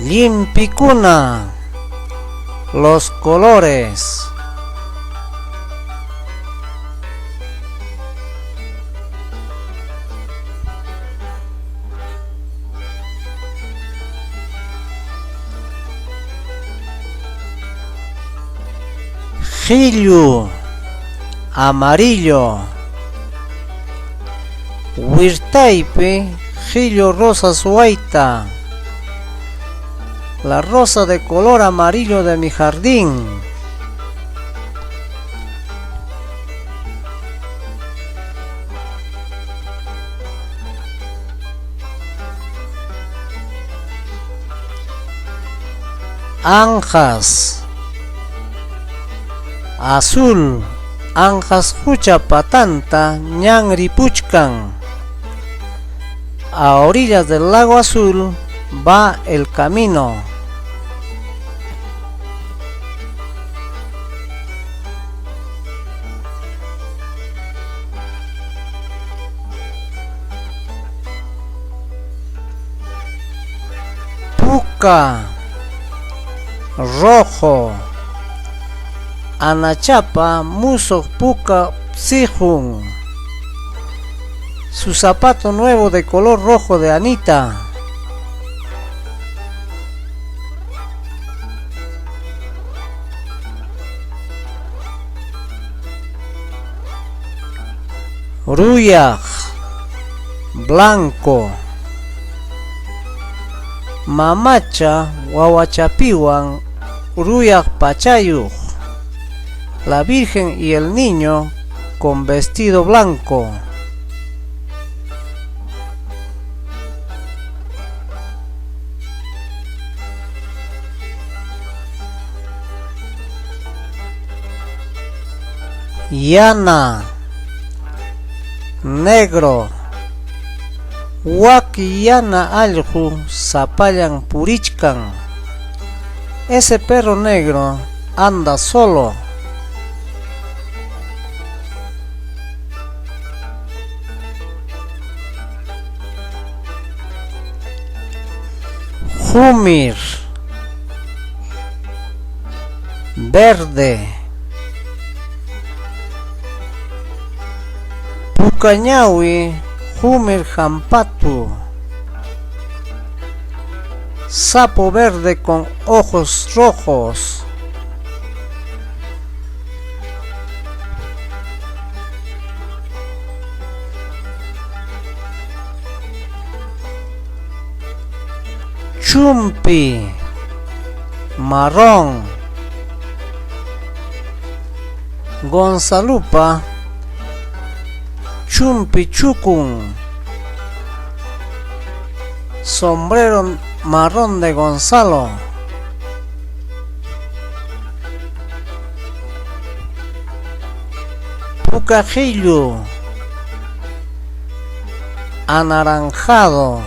Llimpikuna, los colores. Qillu, amarillo. Wirtaypi qillu rosas wayta. La rosa de color amarillo de mi jardín. Anqas, azul. Anqas qucha patanta ñan ripuchkan. A orillas del lago Azul va el camino. Puka, rojo. Anachapa musuq puka psihun. Su zapato nuevo de color rojo de Anita. Ruyaq, blanco. Mamacha wawachapiwan ruyaq pachayuq. La Virgen y el niño con vestido blanco. Yana, negro. Wak yana allqu sapallan purichkan. Ese perro negro anda solo. Qumir, verde. Pukañawi qumir hamp'atu. Sapo verde con ojos rojos. Chumpi, marrón. Gonzalupa chumpi chukun. Sombrero marrón de Gonzalo. Pukaqillu, anaranjado.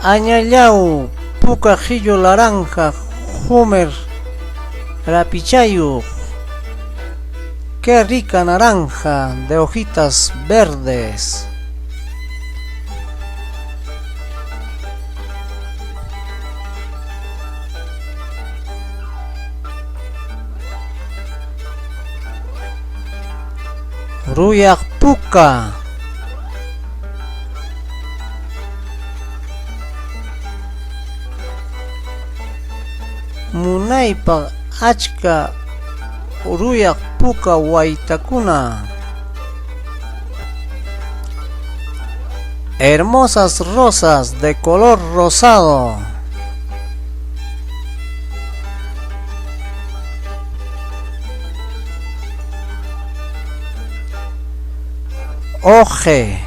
Añallaw pukaqillu laranja qumir rapichayuq. Qué rica naranja de hojitas verdes. Ruyaq puka. Munaypaq achka ruyaq puka waytakuna. Hermosas rosas de color rosado. Oje,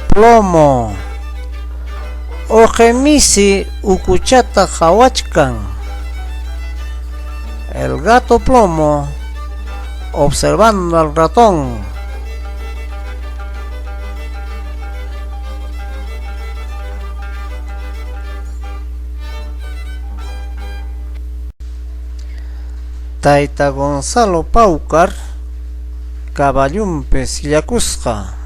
plomo. Oje misi ukuchata qhawachkan. El gato plomo observando al ratón. Tayta Gonzalo Paucar caballunpi sillakusqa.